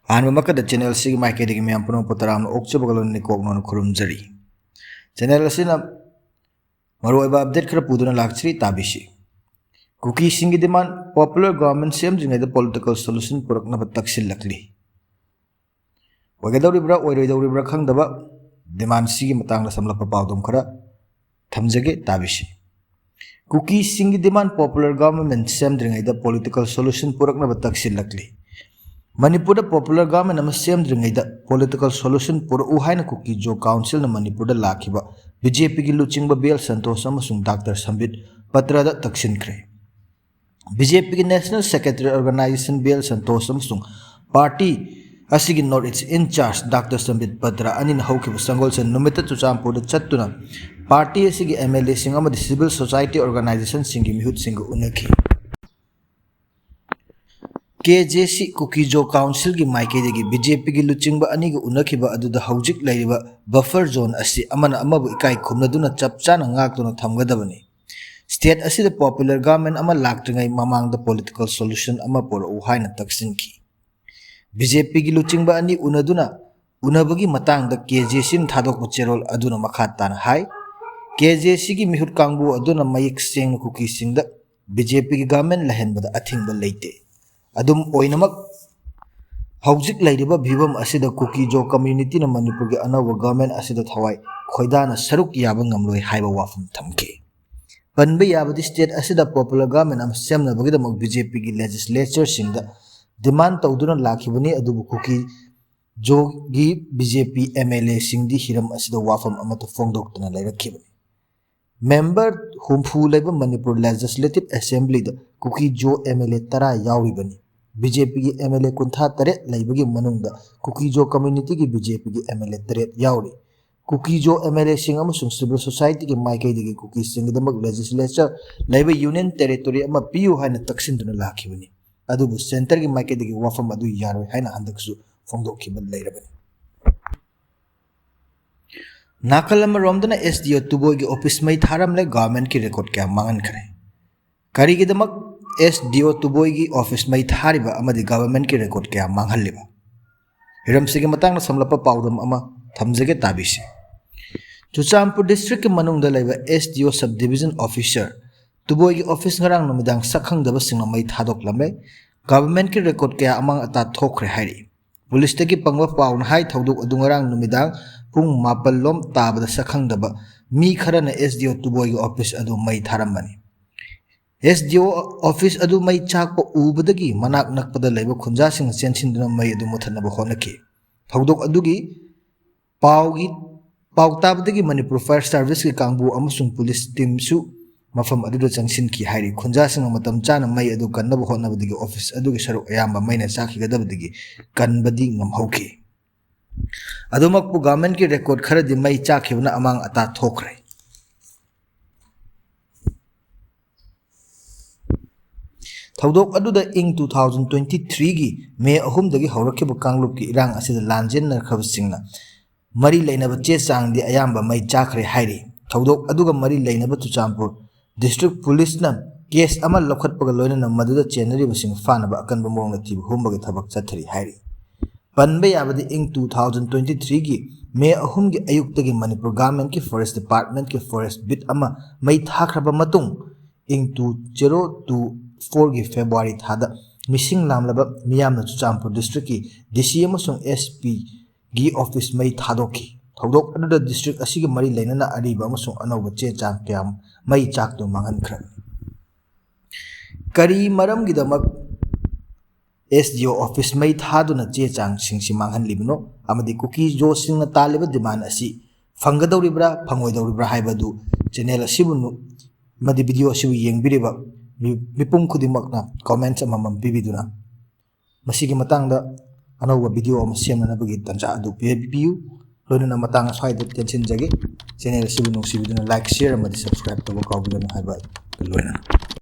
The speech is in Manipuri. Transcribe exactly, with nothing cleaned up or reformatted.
ꯑꯍꯥꯟꯕꯃꯛꯇꯗ channel ꯑꯁꯤꯒꯤ ꯃꯥꯏꯀꯩꯗꯒꯤ ꯃꯌꯥꯝ ꯄꯨꯝꯅꯃꯛꯄꯨ ꯇꯔꯥꯝꯅ ꯑꯣꯛꯆꯕꯒ ꯂꯣꯏꯅꯅ ꯏꯀꯣꯛ ꯅꯣꯟꯅ ꯈꯨꯔꯨꯝꯖꯔꯤ꯫ Channel ꯑꯁꯤꯅ ꯃꯔꯨꯑꯣꯏꯕ update ꯈꯔ ꯄꯨꯗꯨꯅ ꯂꯥꯛꯆꯔꯤ, ꯇꯥꯕꯤꯁꯤ꯫ ꯀꯨꯀꯤꯁꯤꯡꯒꯤ demand popular government ꯁꯦꯝꯗ꯭ꯔꯤꯉꯩꯗ political solution ꯄꯨꯔꯛꯅꯕ ꯇꯛꯁꯤꯜꯂꯛꯂꯤ꯫ ꯑꯣꯏꯒꯗꯧꯔꯤꯕ꯭ꯔꯥ ꯑꯣꯏꯔꯣꯏꯗꯧꯔꯤꯕ꯭ꯔꯥ ꯈꯪꯗꯕ demandꯁꯤꯒꯤ ꯃꯇꯥꯡꯗ ꯁꯝꯂꯞꯄ ꯄꯥꯎꯗꯝ ꯈꯔ ꯊꯝꯖꯒꯦ, ꯇꯥꯕꯤꯁꯤ꯫ ꯀꯨꯀꯤꯁꯤꯡꯒꯤ demand popular government ꯁꯦꯝꯗ꯭ꯔꯤꯉꯩꯗ political solution ꯄꯨꯔꯛꯅꯕ ꯇꯛꯁꯤꯜꯂꯛꯂꯤ꯫ ꯃꯅꯤꯄꯨꯔꯗ popular government ꯑꯃ ꯁꯦꯝꯗ꯭ꯔꯤꯉꯩꯗ political solution ꯄꯨꯔꯛꯎ ꯍꯥꯏꯅ ꯀꯨꯀꯤ ꯖꯣ councilꯅ ꯃꯅꯤꯄꯨꯔꯗ ꯂꯥꯛꯈꯤꯕ BJPꯒꯤ ꯂꯨꯆꯤꯡꯕ ꯕꯤ ꯑꯦꯜ ꯁꯟꯇꯣꯁ ꯑꯃꯁꯨꯡ ꯗꯥꯛꯇꯔ ꯁꯝꯕꯤꯠ ꯄꯇ꯭ꯔꯗ ꯇꯛꯁꯤꯟꯈ꯭ꯔꯦ꯫ BJPꯒꯤ national secretary organization B L Santosh ꯑꯃꯁꯨꯡ party ꯑꯁꯤꯒꯤ North East in charge doctor Sambit Patra ꯑꯅꯤꯅ ꯍꯧꯈꯤꯕ ꯁꯪꯒꯣꯜꯁꯦꯟ ꯅꯨꯃꯤꯠꯇ ꯆꯨꯔꯆꯥꯟꯄꯨꯔꯗ ꯆꯠꯇꯨꯅ party ꯑꯁꯤꯒꯤ MLAꯁꯤꯡ ꯑꯃꯗꯤ civil society organizationꯁꯤꯡꯒꯤ ꯃꯤꯍꯨꯠꯁꯤꯡꯒ ꯎꯅꯈꯤ꯫ KJC ꯀꯨꯀꯤ ꯖꯣ councilꯒꯤ ꯃꯥꯏꯀꯩꯗꯒꯤ BJPꯒꯤ ꯂꯨꯆꯤꯡꯕ ꯑꯅꯤꯒ ꯎꯅꯈꯤꯕ ꯑꯗꯨꯗ ꯍꯧꯖꯤꯛ ꯂꯩꯔꯤꯕ buffer zone ꯑꯁꯤ ꯑꯃꯅ ꯑꯃꯕꯨ ꯏꯀꯥꯏ ꯈꯨꯝꯅꯗꯨꯅ ꯆꯞ ꯆꯥꯅ ꯉꯥꯛꯇꯨꯅ ꯊꯝꯒꯗꯕꯅꯤ꯫ State ꯑꯁꯤꯗ popular government ꯑꯃ ꯂꯥꯛꯇ꯭ꯔꯤꯉꯩ ꯃꯃꯥꯡꯗ political solution ꯑꯃ ꯄꯨꯔꯛꯎ ꯍꯥꯏꯅ ꯇꯛꯁꯤꯟꯈꯤ꯫ BJPꯒꯤ ꯂꯨꯆꯤꯡꯕ ꯑꯅꯤ ꯎꯅꯗꯨꯅ ꯎꯅꯕꯒꯤ ꯃꯇꯥꯡꯗ KJCꯅ ꯊꯥꯗꯣꯛꯄ ꯆꯦꯔꯣꯜ ꯑꯗꯨꯅ ꯃꯈꯥ ꯇꯥꯅ ꯍꯥꯏ, KJCꯒꯤ ꯃꯤꯍꯨꯠ ꯀꯥꯡꯕꯨ ꯑꯗꯨꯅ ꯃꯌꯦꯛ ꯁꯦꯡꯅ ꯀꯨꯀꯤꯁꯤꯡꯗ BJPꯒꯤ government ꯂꯩꯍꯟꯕꯗ ꯑꯊꯤꯡꯕ ꯂꯩꯇꯦ꯫ ꯑꯗꯨꯝ ꯑꯣꯏꯅꯃꯛ, ꯍꯧꯖꯤꯛ ꯂꯩꯔꯤꯕ ꯐꯤꯕꯝ ꯑꯁꯤꯗ ꯀꯨꯀꯤ ꯖꯣ communityꯅ ꯃꯅꯤꯄꯨꯔꯒꯤ ꯑꯅꯧꯕ government ꯑꯁꯤꯗ ꯊꯋꯥꯏ ꯈꯣꯏꯗꯥꯅ ꯁꯔꯨꯛ ꯌꯥꯕ ꯉꯝꯂꯣꯏ ꯍꯥꯏꯕ ꯋꯥꯐꯝ ꯊꯝꯈꯤ꯫ ꯄꯟꯕ ꯌꯥꯕꯗꯤ, state ꯑꯁꯤꯗ popular government ꯑꯃ ꯁꯦꯝꯅꯕꯒꯤꯗꯃꯛ BJPꯒꯤ legislatureꯁꯤꯡꯗ demand ꯇꯧꯗꯨꯅ ꯂꯥꯛꯈꯤꯕꯅꯤ, ꯑꯗꯨꯕꯨ ꯀꯨꯀꯤ ꯖꯣꯒꯤ BJP MLAꯁꯤꯡꯗꯤ ꯍꯤꯔꯝ ꯑꯁꯤꯗ ꯋꯥꯐꯝ ꯑꯃꯠꯇ ꯐꯣꯡꯗꯣꯛꯇꯅ ꯂꯩꯔꯛꯈꯤꯕꯅꯤ꯫ Member ꯍꯨꯝꯐꯨ ꯂꯩꯕ ꯃꯅꯤꯄꯨꯔ Legislative Assemblyꯗ ꯀꯨꯀꯤ ꯖꯣ MLA ꯇꯔꯥ ꯌꯥꯎꯔꯤꯕꯅꯤ꯫ BJPꯒꯤ MLA ꯀꯨꯟꯊ꯭ꯔꯥ ꯇꯔꯦꯠ ꯂꯩꯕꯒꯤ ꯃꯅꯨꯡꯗ ꯀꯨꯀꯤ ꯖꯣ communityꯒꯤ BJPꯒꯤ MLA ꯇꯔꯦꯠ ꯌꯥꯎꯔꯤ꯫ ꯀꯨꯀꯤ ꯖꯣ MLAꯁꯤꯡ ꯑꯃꯁꯨꯡ civil societyꯒꯤ ꯃꯥꯏꯀꯩꯗꯒꯤ ꯀꯨꯀꯤꯁꯤꯡꯒꯤꯗꯃꯛ legislature ꯂꯩꯕ union territory ꯑꯃ ꯄꯤꯌꯨ ꯍꯥꯏꯅ ꯇꯛꯁꯤꯟꯗꯨꯅ ꯂꯥꯛꯈꯤꯕꯅꯤ꯫ ꯑꯗꯨꯕꯨ centreꯒꯤ ꯃꯥꯏꯀꯩꯗꯒꯤ ꯋꯥꯐꯝ ꯑꯗꯨ ꯌꯥꯔꯣꯏ ꯍꯥꯏꯅ ꯍꯟꯗꯛꯁꯨ ꯐꯣꯡꯗꯣꯛꯈꯤꯕ ꯂꯩꯔꯕꯅꯤ꯫ ꯅꯥꯀꯜ ꯑꯃꯔꯣꯝꯗꯅ SDO ꯇꯨꯕꯣꯏꯒꯤ office ꯃꯩ ꯊꯥꯔꯝꯂꯦ, governmentꯀꯤ record ꯀꯌꯥ ꯃꯥꯡꯍꯟꯈ꯭ꯔꯦ꯫ ꯀꯔꯤꯒꯤꯗꯃꯛ SDO ꯇꯨꯕꯣꯏꯒꯤ office ꯃꯩ ꯊꯥꯔꯤꯕ ꯑꯃꯗꯤ governmentꯀꯤ record ꯀꯌꯥ ꯃꯥꯡꯍꯜꯂꯤꯕ? ꯍꯤꯔꯝꯁꯤꯒꯤ ꯃꯇꯥꯡꯗ ꯁꯝꯂꯞꯄ ꯄꯥꯎꯗꯝ ꯑꯃ ꯊꯝꯖꯒꯦ, ꯇꯥꯕꯤꯁꯤ꯫ ꯆꯨꯔꯆꯥꯟꯄꯨꯔ districtꯀꯤ ꯃꯅꯨꯡꯗ ꯂꯩꯕ S D O sub division officer ꯇꯨꯕꯣꯏꯒꯤ office ꯉꯔꯥꯡ ꯅꯨꯃꯤꯗꯥꯡ ꯁꯛꯈꯪꯗꯕꯁꯤꯡꯅ ꯃꯩ ꯊꯥꯗꯣꯛꯂꯝꯃꯦ꯫ Governmentꯀꯤ record ꯀꯌꯥ ꯑꯃꯥꯡ ꯑꯇꯥ ꯊꯣꯛꯈ꯭ꯔꯦ ꯍꯥꯏꯔꯤ꯫ Policeꯇꯒꯤ ꯐꯪꯕ ꯄꯥꯎꯅ ꯍꯥꯏ, ꯊꯧꯗꯣꯛ ꯑꯗꯨ ꯉꯔꯥꯡ ꯅꯨꯃꯤꯗꯥꯡ ꯄꯨꯡ ꯃꯥꯄꯜ ꯂꯣꯝ ꯇꯥꯕꯗ ꯁꯛꯈꯪꯗꯕ ꯃꯤ ꯈꯔꯅ S D O ꯇꯨꯕꯣꯏꯒꯤ office ꯑꯗꯨ ꯃꯩ ꯊꯥꯔꯝꯕꯅꯤ꯫ S D O office ꯑꯗꯨ ꯃꯩ ꯆꯥꯛꯄ ꯎꯕꯗꯒꯤ ꯃꯅꯥꯛ ꯅꯛꯄꯗ ꯂꯩꯕ ꯈꯨꯟꯖꯥꯁꯤꯡꯅ ꯆꯦꯟꯁꯤꯟꯗꯨꯅ ꯃꯩ ꯑꯗꯨ ꯃꯨꯊꯠꯅꯕ ꯍꯣꯠꯅꯈꯤ꯫ ꯊꯧꯗꯣꯛ ꯑꯗꯨꯒꯤ ꯄꯥꯎꯒꯤ, ꯄꯥꯎ ꯇꯥꯕꯗꯒꯤ ꯃꯅꯤꯄꯨꯔ Fire Serviceꯀꯤ ꯀꯥꯡꯕꯨ ꯑꯃꯁꯨꯡ police teamꯁꯨ ꯃꯐꯝ ꯑꯗꯨꯗ ꯆꯪꯁꯤꯟꯈꯤ ꯍꯥꯏꯔꯤ꯫ ꯈꯨꯟꯖꯥꯁꯤꯡꯅ ꯃꯇꯝ ꯆꯥꯅ ꯃꯩ ꯑꯗꯨ ꯀꯟꯅꯕ ꯍꯣꯠꯅꯕꯗꯒꯤ office ꯑꯗꯨꯒꯤ ꯁꯔꯨꯛ ꯑꯌꯥꯝꯕ ꯃꯩꯅ ꯆꯥꯛꯈꯤꯒꯗꯕꯗꯒꯤ ꯀꯟꯕꯗꯤ ꯉꯝꯍꯧꯈꯤ꯫ ꯑꯗꯨꯃꯛꯄꯨ governmentꯀꯤ record ꯈꯔꯗꯤ ꯃꯩ ꯆꯥꯛꯈꯤꯕꯅ ꯑꯃꯥꯡ ꯑꯇꯥ ꯊꯣꯛꯈ꯭ꯔꯦ꯫ ꯊꯧꯗꯣꯛ ꯑꯗꯨꯗ ꯏꯪ two thousand twenty threeꯒꯤ May ꯑꯍꯨꯝꯗꯒꯤ ꯍꯧꯔꯛꯈꯤꯕ ꯀꯥꯡꯂꯨꯞꯀꯤ ꯏꯔꯥꯡ ꯑꯁꯤꯗ ꯂꯥꯟꯖꯦꯟꯅꯈ꯭ꯔꯕꯁꯤꯡꯅ ꯃꯔꯤ ꯂꯩꯅꯕ ꯆꯦ ꯆꯥꯡꯗꯤ ꯑꯌꯥꯝꯕ ꯃꯩ ꯆꯥꯛꯈ꯭ꯔꯦ ꯍꯥꯏꯔꯤ꯫ ꯊꯧꯗꯣꯛ ꯑꯗꯨꯒ ꯃꯔꯤ ꯂꯩꯅꯕ ꯆꯨꯔꯆꯥꯟꯄꯨꯔ district policeꯅ case ꯑꯃ ꯂꯧꯈꯠꯄꯒ ꯂꯣꯏꯅꯅ ꯃꯗꯨꯗ ꯆꯦꯟꯅꯔꯤꯕꯁꯤꯡ ꯐꯥꯅꯕ ꯑꯀꯟꯕ ꯃꯑꯣꯡꯗ ꯊꯤꯕ ꯍꯨꯝꯕꯒꯤ ꯊꯕꯛ ꯆꯠꯊꯔꯤ ꯍꯥꯏꯔꯤ꯫ ꯄꯟꯕ ꯌꯥꯕꯗꯤ ꯏꯪ two thousand twenty threeꯒꯤ May ꯑꯍꯨꯝꯒꯤ ꯑꯌꯨꯛꯇꯒꯤ ꯃꯅꯤꯄꯨꯔ governmentꯀꯤ forest departmentꯀꯤ forest beat ꯑꯃ ꯃꯩ ꯊꯥꯈ꯭ꯔꯕ ꯃꯇꯨꯡ, ꯏꯪ two zero two fourꯒꯤ February ꯊꯥꯗ ꯃꯤꯁꯤꯡ ꯂꯥꯝꯂꯕ ꯃꯤꯌꯥꯝꯅ ꯆꯨꯔꯆꯥꯟꯄꯨꯔ districtꯀꯤ D C ꯑꯃꯁꯨꯡ S Pꯒꯤ office ꯃꯩ ꯊꯥꯗꯣꯛꯈꯤ꯫ ꯊꯧꯗꯣꯛ ꯑꯗꯨꯗ district ꯑꯁꯤꯒ ꯃꯔꯤ ꯂꯩꯅꯅ ꯑꯔꯤꯕ ꯑꯃꯁꯨꯡ ꯑꯅꯧꯕ ꯆꯦ ꯆꯥꯡ ꯀꯌꯥ ꯃꯩ ꯆꯥꯛꯇꯨꯅ ꯃꯥꯡꯍꯟꯈ꯭ꯔꯕꯅꯤ꯫ ꯀꯔꯤ ꯃꯔꯝꯒꯤꯗꯃꯛ S D O office ꯃꯩ ꯊꯥꯗꯨꯅ ꯆꯦ ꯆꯥꯡꯁꯤꯡꯁꯤ ꯃꯥꯡꯍꯜꯂꯤꯕꯅꯣ ꯑꯃꯗꯤ ꯀꯨꯀꯤ ꯖꯣꯁꯤꯡꯅ ꯇꯥꯜꯂꯤꯕ demand ꯑꯁꯤ ꯐꯪꯒꯗꯧꯔꯤꯕ꯭ꯔꯥ ꯐꯪꯉꯣꯏꯗꯧꯔꯤꯕ꯭ꯔꯥ ꯍꯥꯏꯕꯗꯨ channel ꯑꯁꯤꯕꯨ ꯅꯨ-, ꯑꯃꯗꯤ video ꯑꯁꯤꯕꯨ ꯌꯦꯡꯕꯤꯔꯤꯕ ꯃꯤ-, ꯃꯤꯄꯨꯝ ꯈꯨꯗꯤꯡꯃꯛꯅ comments ꯑꯃꯃꯝ ꯄꯤꯕꯤꯗꯨꯅ ꯃꯁꯤꯒꯤ ꯃꯇꯥꯡꯗ ꯑꯅꯧꯕ video ꯑꯃ ꯁꯦꯝꯅꯅꯕꯒꯤ ꯇꯥꯟꯖꯥ ꯑꯗꯨ ꯄꯤꯕꯤꯌꯨ꯫ ꯂꯣꯏꯅꯅ ꯃꯇꯥꯡ ꯑꯁ꯭ꯋꯥꯏꯗ ꯇꯦꯟꯁꯤꯟꯖꯒꯦ꯫ Channel ꯑꯁꯤꯕꯨ ꯅꯨꯡꯁꯤꯕꯤꯗꯨꯅ like, share ꯑꯃꯗꯤ subscribe ꯇꯧꯕ ꯀꯥꯎꯕꯤꯒꯅꯨ ꯍꯥꯏꯕ ꯂꯣꯏꯅꯅ꯫